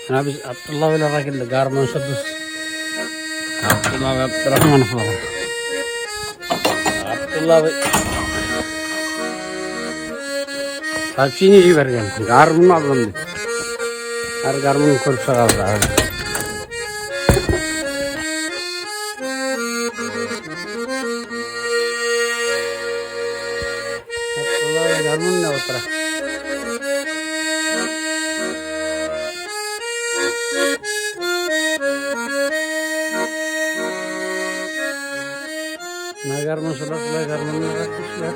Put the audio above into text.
Менә без Абдулла белән килдек, гармунчы дус. Абдулла Абдрахмановлар. Абдулла сообщение җибәргән. Гармун алдым дип. Һәр гармун күреп чыгабыз. Абдулла гармунда утыра. Менә гармунчылар шулай гармуннарга көчләр.